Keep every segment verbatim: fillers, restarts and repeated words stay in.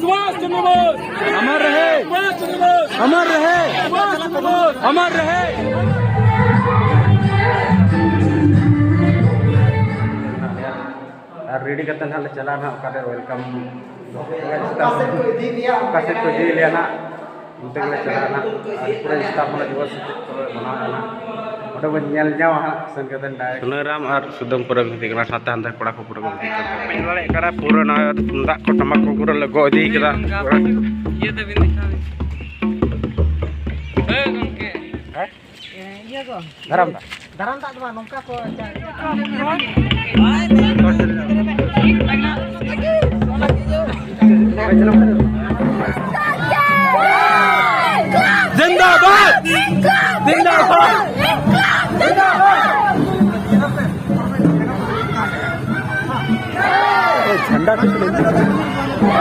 सुभाष चंद्र बोस। अमर रहे। सुभाष चंद्र बोस। अमर रहे। सुभाष चंद्र बोस। अमर रहे। ᱟᱨ ᱨᱮᱰᱤ ᱠᱟᱛᱮ ᱱᱟᱦᱟᱜ ᱞᱮ ᱪᱟᱞᱟᱜᱼᱟ ᱱᱟᱦᱟᱜ ᱚᱠᱟᱨᱮ ᱣᱮᱞᱠᱟᱢ ᱚᱠᱟ ᱥᱮᱫ ᱠᱚ ᱤᱫᱤ ᱞᱮᱭᱟ ᱱᱟᱦᱟᱜ, ᱚᱱᱛᱮ ᱜᱮᱞᱮ ᱪᱟᱞᱟᱜᱼᱟ ᱱᱟᱦᱟᱜ᱾ ᱟᱨ ᱯᱩᱨᱟᱹ ᱥᱛᱷᱟᱯᱚᱱᱟ ᱫᱤᱵᱚᱥ ᱥᱮ ᱪᱮᱫ ᱠᱚ ᱢᱟᱱᱟᱣ ᱠᱟᱱᱟ, ᱚᱸᱰᱮ ᱵᱚᱱ ᱧᱮᱞ ᱧᱟᱢᱟ ᱦᱟᱸᱜ ᱥᱮᱱ ᱠᱟᱛᱮ direct᱾ ᱥᱩᱱᱟᱹᱨᱟᱢ ᱟᱨ ᱥᱩᱫᱟᱹᱢ ᱯᱩᱨᱟᱹ ᱠᱚ ᱢᱮᱛᱟᱭ ᱠᱟᱱᱟ, ᱥᱟᱶᱛᱮ ᱦᱟᱱᱛᱮ ᱠᱚᱲᱟ ᱠᱚ ᱯᱩᱨᱟᱹ ᱠᱚ ᱢᱮᱛᱟᱭ ᱠᱟᱱᱟ᱾ ᱵᱟᱹᱧ ᱫᱟᱲᱮᱭᱟᱜ ᱠᱟᱱᱟ, ᱯᱩᱨᱟᱹ ᱱᱚᱣᱟ ᱛᱩᱢᱫᱟᱜ ᱠᱚ ᱴᱟᱢᱟᱠ ᱠᱚ ᱯᱩᱨᱟᱹ ᱞᱮ ᱜᱚᱜ ᱤᱫᱤ ᱠᱟᱫᱟ᱾ ᱤᱭᱟᱹ ᱛᱮᱵᱤᱱ ᱫᱮᱠᱷᱟᱣ᱾ ᱦᱮᱸ ᱜᱚᱝᱠᱮ᱾ ᱦᱮᱸ? ᱤᱭᱟᱹ ᱠᱚ᱾ ᱫᱟᱨᱟᱢ ᱫᱟᱜ᱾ ᱫᱟᱨᱟᱢ ᱫᱟᱜ ᱫᱚ ᱵᱟᱝ, ᱱᱚᱝᱠᱟ ᱠᱚ᱾ जिंदाबाद! जिंदाबाद! ए, झंडा कुछ नहीं।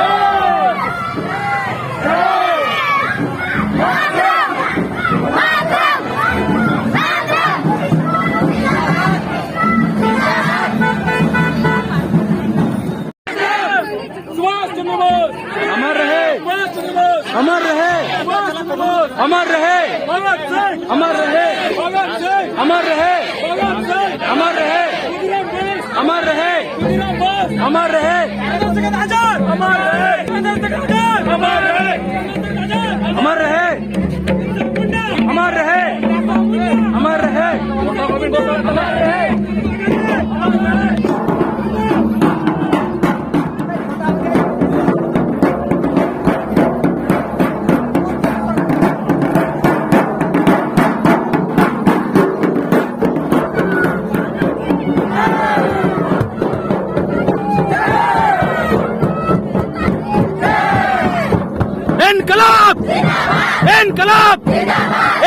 सुभाष चंद्र बोस। अमर रहे। सुभाष चंद्र बोस। अमर रहे। सुभाष चंद्र बोस। अमर रहे। भगत सिंह। अमर रहे। भगत सिंह। अमर रहे। भगत सिंह। अमर रहे। खुदीराम बोस। अमर रहे। खुदीराम बोस। अमर रहे। चंद्रशेखर आजाद। अमर रहे। चंद्रशेखर आजाद। अमर रहे। चंद्रशेखर आजाद। अमर रहे। अमर रहे। अमर रहे। अमर रहे। इनकलाब! इनकलाब!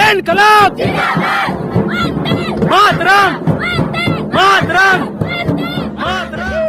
इनकलाब! मातरम! मातरम! मातरम!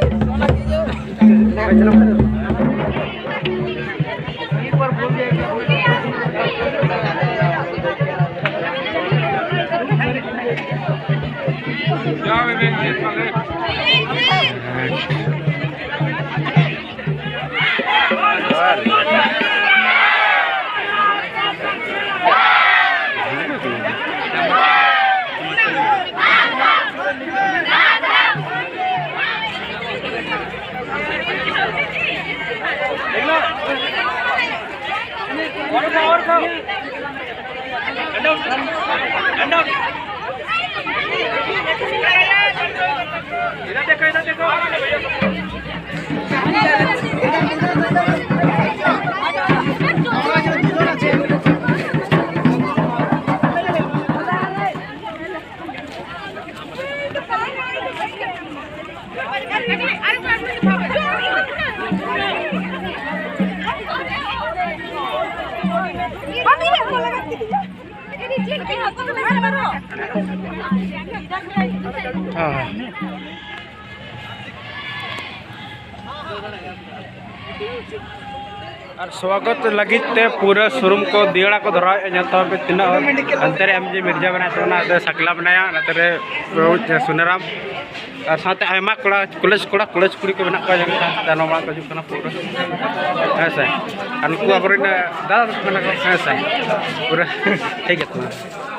ᱟᱨ ᱥᱣᱟᱜᱚᱛ ᱞᱟᱹᱜᱤᱫ ᱛᱮ ᱯᱩᱨᱟᱹ ᱥᱩᱨᱩᱢ ᱠᱚ ᱫᱤᱭᱟᱹᱲᱟ ᱠᱚ ᱫᱷᱚᱨᱟᱣᱮᱫᱼᱟ᱾ ᱧᱮᱞ ᱛᱟᱵᱚᱱ ᱯᱮ ᱛᱤᱱᱟᱹᱜ ᱦᱚᱲ, ᱦᱟᱱᱛᱮ ᱨᱮ ᱮᱢ ᱡᱮ ᱢᱤᱨᱡᱟ ᱢᱮᱱᱟᱭ ᱛᱟᱵᱚᱱᱟ, ᱱᱚᱛᱮ ᱥᱟᱠᱞᱟ ᱢᱮᱱᱟᱭᱟ, ᱱᱚᱛᱮ ᱨᱮ ᱥᱩᱱᱟᱹᱨᱟᱢ, ᱟᱨ ᱥᱟᱶᱛᱮ ᱟᱭᱢᱟ ᱠᱚᱲᱟ, ᱠᱚᱞᱮᱡᱽ ᱠᱚᱲᱟ, ᱠᱚᱞᱮᱡᱽ ᱠᱩᱲᱤ ᱠᱚ ᱢᱮᱱᱟᱜ ᱠᱚᱣᱟ᱾ ᱧᱮᱞ ᱯᱮ ᱛᱟᱭᱱᱚᱢ ᱢᱟᱲᱟᱝ ᱠᱚ ᱦᱤᱡᱩᱜ ᱠᱟᱱᱟ ᱯᱩᱨᱟᱹ, ᱦᱮᱸ ᱥᱮ᱾ ᱟᱨ ᱱᱩᱠᱩ ᱟᱵᱚᱨᱮᱱ ᱫᱟᱫᱟ ᱛᱟᱠᱚ ᱠᱟᱱᱟ ᱠᱚ, ᱦᱮᱸ ᱥᱮ᱾ ᱯᱩᱨᱟᱹ ᱴᱷᱤᱠ ᱜᱮᱭᱟ ᱛᱚ᱾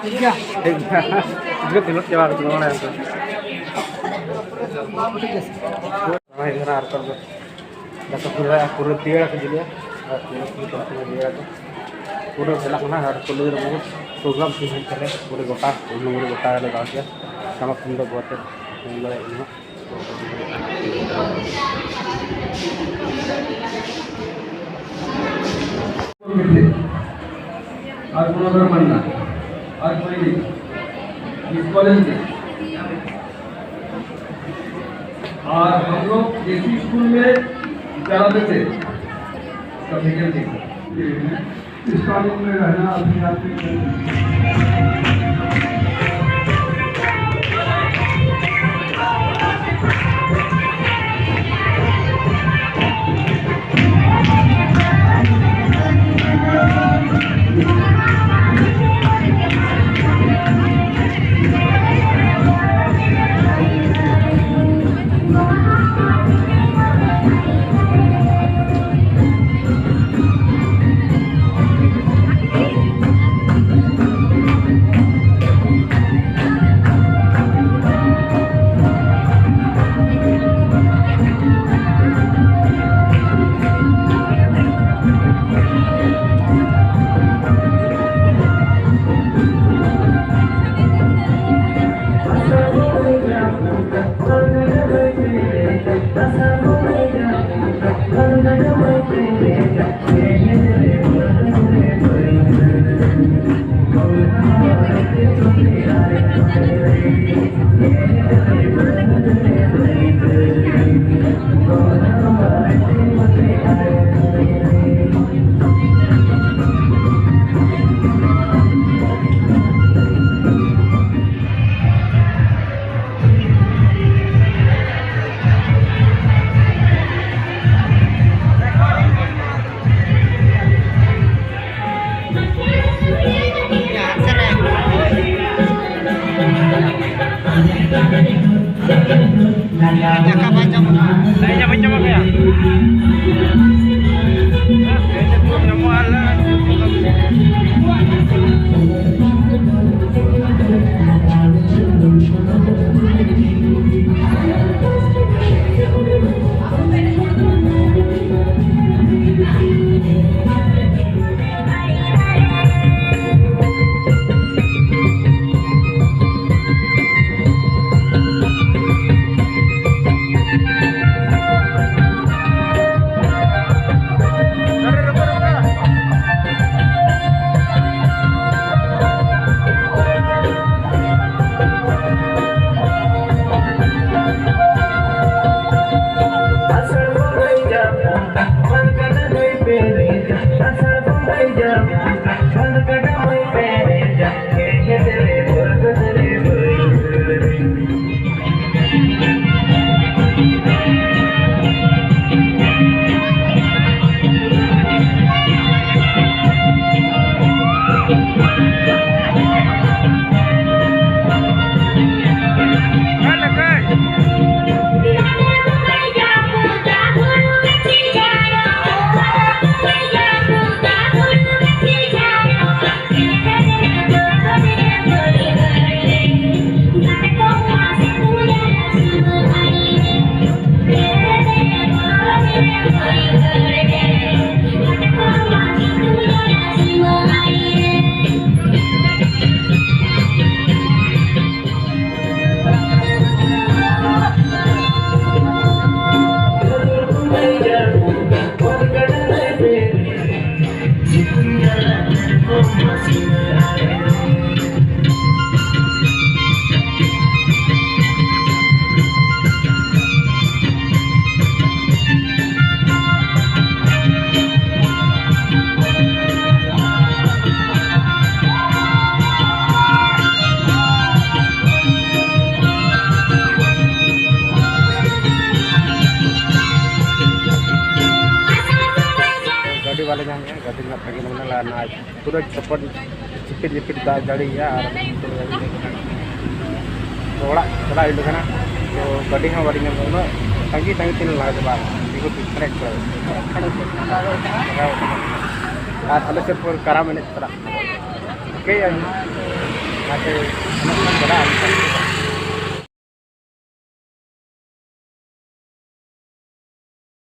ᱴᱷᱤᱠ ᱜᱮᱭᱟ᱾ ᱴᱷᱤᱠ ᱜᱮᱭᱟ᱾ ᱯᱩᱨᱟᱹ ᱠᱷᱮᱞᱳᱰ ᱪᱟᱵᱟ ᱠᱟᱛᱮ ᱱᱚᱰᱮ ᱦᱮᱸ ᱥᱮ᱾ ᱦᱳᱭ, ᱮᱨᱟ ᱟᱨ ᱠᱚ ᱫᱚ ᱯᱩᱨᱟᱹ, ᱯᱩᱨᱟᱹ ᱫᱤᱭᱟᱹᱲᱟ ᱠᱚ ᱡᱩᱞᱩᱜᱼᱟ᱾ ᱟᱨ ᱯᱩᱨᱟᱹ, ᱯᱩᱨᱟᱹ, ᱯᱩᱨᱟᱹ ᱫᱤᱭᱟᱹᱲᱟ ᱠᱚ ᱯᱩᱨᱟᱹ ᱪᱟᱞᱟᱜ ᱠᱟᱱᱟ᱾ ᱟᱨ ᱠᱚ ᱞᱟᱹᱭ ᱫᱟ ᱵᱚᱦᱩᱛ ᱯᱨᱳᱜᱨᱟᱢ ᱠᱚ ᱦᱩᱭᱩᱜ ᱛᱟᱞᱮ, ᱯᱩᱨᱟᱹ ᱜᱚᱴᱟ ᱦᱩᱞ ᱢᱩᱞᱩᱜ ᱜᱚᱴᱟ ᱞᱮ ᱫᱟᱬᱟ ᱠᱮᱫᱟ᱾ ᱴᱟᱢᱟᱠ ᱛᱩᱢᱫᱟᱜ ᱵᱚᱦᱚᱛᱮ ᱧᱮᱞ ᱫᱟᱲᱮᱭᱟᱜ ᱠᱟᱱᱟ᱾ आज मनोहर पन्ना, आज पहली इस कॉलेज में, और हम लोग इसी स्कूल में जाते थे, सब निकल के। इस कॉलेज में रहना अपने आप में ᱵᱟᱞᱮ ᱧᱟᱢᱮᱜᱼᱟ, ᱜᱟᱹᱰᱤ ᱨᱮᱱᱟᱜ ᱛᱟᱺᱜᱤ ᱢᱮᱱᱟᱜᱼᱟ᱾ ᱟᱨ ᱱᱚᱣᱟ ᱯᱩᱨᱟᱹ ᱪᱚᱯᱚᱞ ᱡᱷᱤᱯᱤᱨ ᱡᱷᱤᱯᱤᱨ ᱫᱟᱜ ᱡᱟᱹᱲᱤᱭᱮᱜᱼᱟ᱾ ᱟᱨ ᱛᱚ ᱚᱲᱟᱜ ᱪᱟᱞᱟᱜ ᱦᱩᱭᱩᱜ ᱠᱟᱱᱟ, ᱛᱚ ᱜᱟᱹᱰᱤ ᱦᱚᱸ ᱵᱟᱹᱞᱤᱧ ᱧᱟᱢ ᱮᱫᱟ᱾ ᱩᱱᱟᱹᱜ ᱛᱟᱺᱜᱤ ᱛᱟᱺᱜᱤ ᱛᱮᱞᱤᱧ ᱞᱟᱸᱜᱟ ᱪᱟᱵᱟ ᱟᱠᱟᱱᱟ᱾ ᱫᱤᱜᱩ ᱯᱤᱪᱷᱟᱲᱮ ᱠᱚ ᱞᱟᱜᱟᱣ ᱟᱠᱟᱱᱟ᱾ ᱟᱨ ᱟᱞᱮ ᱥᱮᱫ ᱯᱩᱨᱟᱹ ᱠᱟᱨᱟᱢ ᱮᱱᱮᱡ ᱪᱟᱞᱟᱜ ᱠᱟᱱᱟ᱾ ᱴᱷᱤᱠᱟᱹᱭᱟ, ᱚᱱᱟᱛᱮ ᱩᱱᱟᱹᱜ ᱜᱟᱱ ᱪᱟᱞᱟᱜᱼᱟ᱾